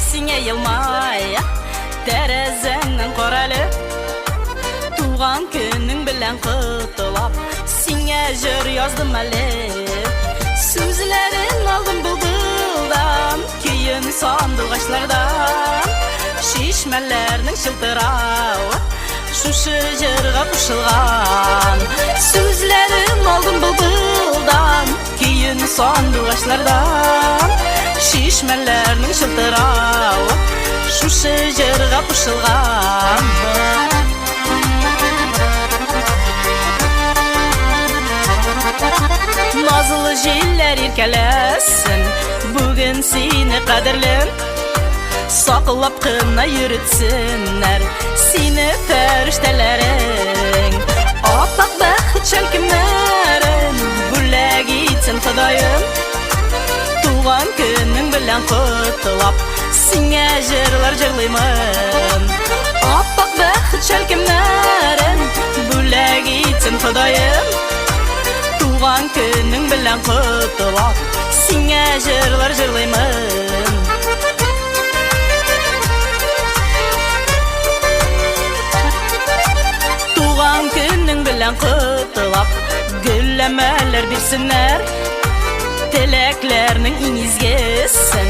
сиңа елмая, тәрәзәңнән карале. Туган көнең белән котлап, сиңа җыр яздым әле. Сүзләрен алдым былбылдан, көен сандугачлардан. Чишмәләрнең чылтыравы шушы җырга кушылган. Сүзләрен алдым былбылдан, көен сандугачлардан. Чишмәләрнең чылтыравы шушы җырга кушылган. Назлы җилләр иркәләсен, бүген сине кадерлем. Саклап кына йөртсеннәр сине фәрештәләрең. Аппак бәхет шәлкемнәрен бүләк итсен Ходаем. Туган көнең белән котлап, сиңа җырлар җырлыймын. Аппак бәхет шәлкемнәрен бүләк итсен Ходаем. Туган көнең белән котлап, сиңа җырлар җырлыймын. Туган көнең белән котлап, гөлләмәләр бирсеннәр. Теләкләрнең иң изгесен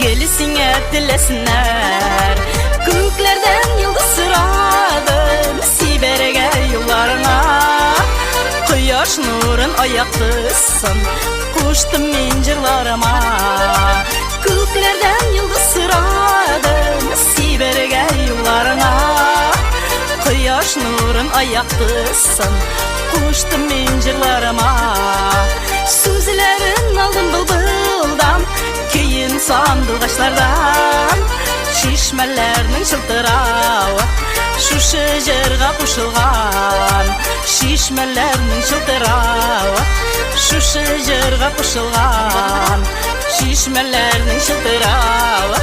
гел сиңа теләсеннәр. Күкләрдән йолдыз сорадым, сибәргә юлларыңа. Кояш нурын аяктысын, куштым мин җырларыма. Күкләрдән йолдыз сорадым, сибәргә юлларыңа. Кояш нурын аяктысын, куштым мин җырларыма. Сүзләрен алдым былбылдан, көен сандугачлардан. Чишмәләрнең чылтыравы шушы җырга кушылган. Чишмәләрнең чылтыравы шушы җырга кушылган. Чишмәләрнең чылтыравы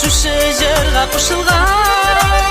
шушы җырга кушылган.